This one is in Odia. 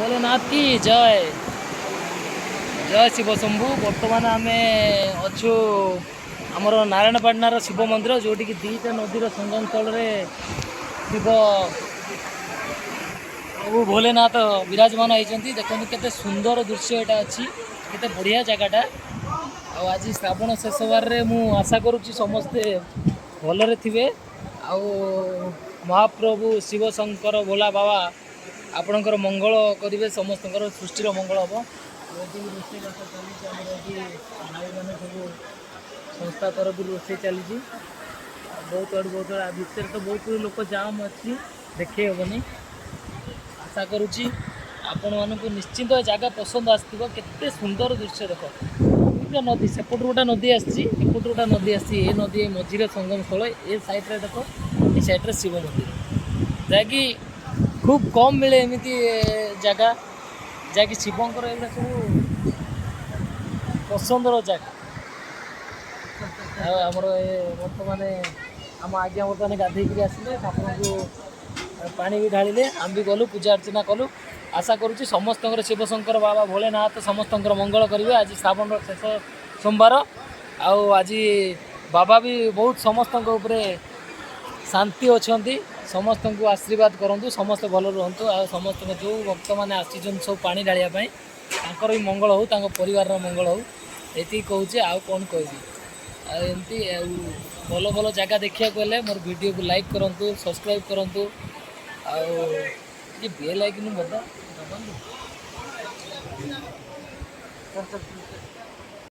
ଭୋଲେନାଥ କି ଜୟ। ଜୟ ଶିବ ଶମ୍ଭୁ। ବର୍ତ୍ତମାନ ଆମେ ଅଛୁ ଆମର ନାରାୟଣପାଟଣାର ଶିବ ମନ୍ଦିର, ଯେଉଁଠିକି ଦୁଇଟା ନଦୀର ସଙ୍ଗମ ସ୍ଥଳରେ ଶିବ ପ୍ରଭୁ ଭୋଲେନାଥ ବିରାଜମାନ ହେଇଛନ୍ତି। ଦେଖନ୍ତୁ, କେତେ ସୁନ୍ଦର ଦୃଶ୍ୟ ଏଇଟା ଅଛି, କେତେ ବଢ଼ିଆ ଜାଗାଟା। ଆଉ ଆଜି ଶ୍ରାବଣ ଶେଷ ବାରରେ ମୁଁ ଆଶା କରୁଛି ସମସ୍ତେ ଭଲରେ ଥିବେ ଆଉ ମହାପ୍ରଭୁ ଶିବ ଶଙ୍କର ଭୋଲା ବାବା ଆପଣଙ୍କର ମଙ୍ଗଳ କରିବେ, ସମସ୍ତଙ୍କର ସୃଷ୍ଟିର ମଙ୍ଗଳ ହେବ। ଆଉ ଏଠି ବି ରୋଷେଇବାସ ଚାଲିଛି। ଆମର ଏଠି ଭାଇମାନେ ସବୁ ସଂସ୍ଥା ତରଫରୁ ରୋଷେଇ ଚାଲିଛି। ଆଉ ବହୁତ ଆଡ଼ୁ ବହୁତ ଆଡ଼ୁ ଭିତରେ ତ ବହୁତ ଲୋକ ଜାମ୍ ଅଛି, ଦେଖେଇ ହେବନି। ଆଶା କରୁଛି ଆପଣମାନଙ୍କୁ ନିଶ୍ଚିନ୍ତ ଏ ଜାଗା ପସନ୍ଦ ଆସିଥିବ। କେତେ ସୁନ୍ଦର ଦୃଶ୍ୟ ଦେଖ। ଦୁଇଟା ନଦୀ, ସେପଟରୁ ଗୋଟେ ନଦୀ ଆସିଛି, ଏପଟରୁ ଗୋଟେ ନଦୀ ଆସିଛି। ଏ ନଦୀ ଏ ମଝିରେ ସଙ୍ଗମ ସ୍ଥଳ। ଏ ସାଇଡ଼୍ରେ ଦେଖ, ଏ ସାଇଡ଼୍ରେ ଶିବ ମନ୍ଦିର, ଯାହାକି ଖୁବ୍ କମ୍ ମିଳେ ଏମିତି ଜାଗା, ଯାହାକି ଶିବଙ୍କର ଏଗୁଡ଼ା ସବୁ ପସନ୍ଦର ଜାଗା। ଆଉ ଆମର ଏ ବର୍ତ୍ତମାନ ଆମ ଆଜ୍ଞା ବର୍ତ୍ତମାନ ଗାଧେଇକିରି ଆସିଲେ, ଠାକୁରଙ୍କୁ ପାଣି ବି ଢାଳିଲେ, ଆମେ ବି ଗଲୁ, ପୂଜା ଅର୍ଚ୍ଚନା କଲୁ। ଆଶା କରୁଛି ସମସ୍ତଙ୍କର ଶିବଶଙ୍କର ବାବା ଭୋଲେନାଥ ସମସ୍ତଙ୍କର ମଙ୍ଗଳ କରିବେ। ଆଜି ଶ୍ରାବଣର ଶେଷ ସୋମବାର ଆଉ ଆଜି ବାବା ବି ବହୁତ ସମସ୍ତଙ୍କ ଉପରେ ଶାନ୍ତି ଅଛନ୍ତି। ସମସ୍ତଙ୍କୁ ଆଶୀର୍ବାଦ କରନ୍ତୁ, ସମସ୍ତେ ଭଲ ରୁହନ୍ତୁ। ଆଉ ସମସ୍ତଙ୍କ ଯେଉଁ ଭକ୍ତମାନେ ଆସିଛନ୍ତି ସବୁ ପାଣି ଢାଳିବା ପାଇଁ, ତାଙ୍କର ବି ମଙ୍ଗଳ ହଉ, ତାଙ୍କ ପରିବାରର ମଙ୍ଗଳ ହଉ, ଏତିକି କହୁଛି। ଆଉ କ'ଣ କହିବି? ଆଉ ଏମିତି ଆଉ ଭଲ ଭଲ ଜାଗା ଦେଖିବାକୁ ହେଲେ ମୋର ଭିଡ଼ିଓକୁ ଲାଇକ୍ କରନ୍ତୁ, ସବସ୍କ୍ରାଇବ୍ କରନ୍ତୁ ଆଉ ଟିକେ ବେଲ୍ ଆଇକନ୍ ବଦା ଦବାନ୍ତୁ।